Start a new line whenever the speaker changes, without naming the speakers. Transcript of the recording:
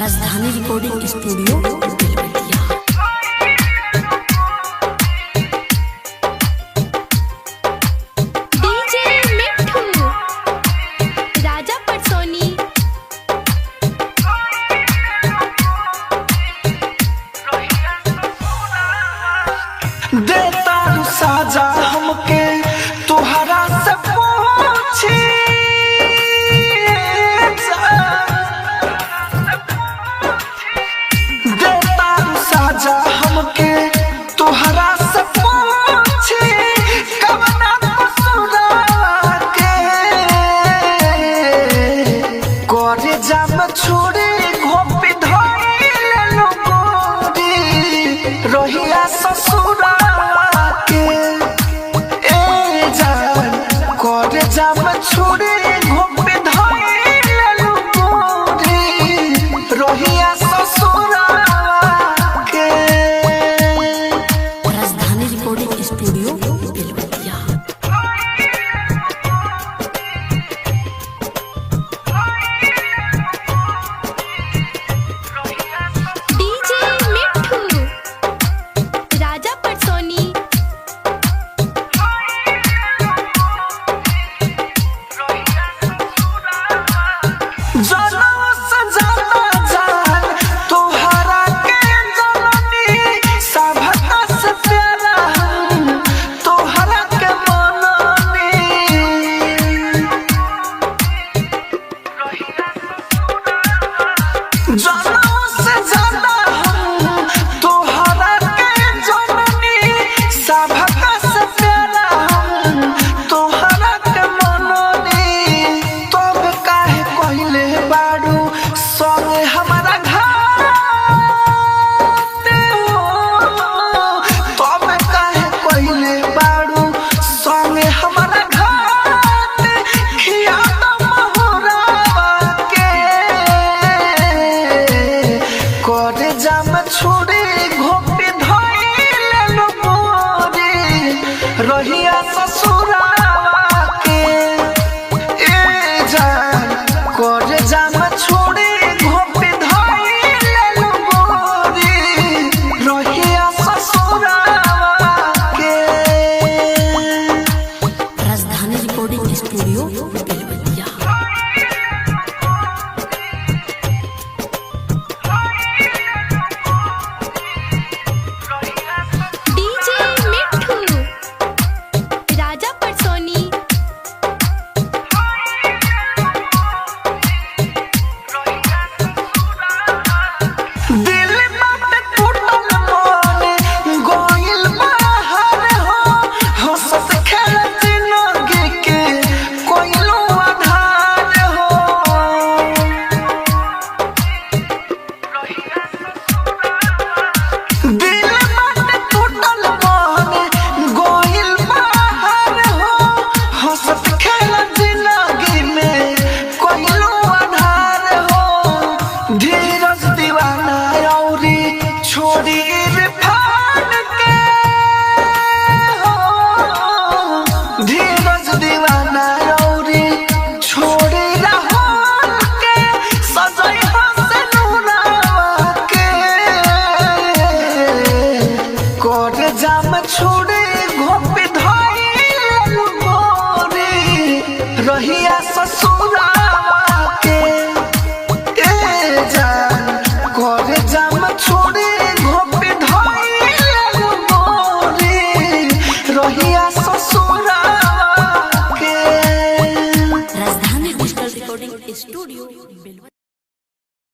Rajdhani recording studio Belwatiya.
DJ Mithu, Raja Patsoni.
देता रू साजा हमके तोहरा से पूछी, देता रू साजा हमके तोहरा से पूछी, कवना कसूरा के करे जाम छोड़ी घोपी धोई लेलु गोरी रहिया ससुरा के। ए जान करे जाम छोड़ी घोपी धोई लेलु गोरी रहिया ससुरा के।
Rajdhani recording studio Belwatiya.
DJ Mithu, Raja Patsoni.
जनम से ज्यादा जान तोहरा के जननी, सभता से प्यारा हम तोहरा के मननी। जनम से ज्यादा हम तोहरा के जननी, सभता से प्यारा हम तोहरा के मननी। तब काहे कहिले बाड़ू संगे हमारा घाट हो, तब काहे कहिले बाड़ू संगे हमारा घाट, खिया महुरावा के करे जाम छोड़ी घोपी धोई लेलु गोरी रहिया ससुरावा के। ए जान करे जाम छोड़ी घोपी धोई लेलु गोरी रहिया ससुरावा के।
Rajdhani recording studio Belwatiya.
DJ Mithu, Raja Patsoni.
दिल बाटे टूटल मन गोइल बाहर हो, हंसत खेलत जिंदगी के कोइलो आधार हो। दिल बाटे टूटल मन गोइल बाहर हो, हंसत खेलत जिंदगी में कोइलो आधार हो। धीरज दीवाना औरी छोड़ी इरफान के हो, धीरज दीवाना औरी छोड़ी राहुल के, सजई हंस नूरावा के कर जाम छोड़ी घोपी धोई लेलु गोरी रहिया ससुरावा के। ए जान करे जाम छोड़ी घोपी धोई लेलु गोरी रहिया ससुरावा के।
Rajdhani digital recording studio Belwatiya.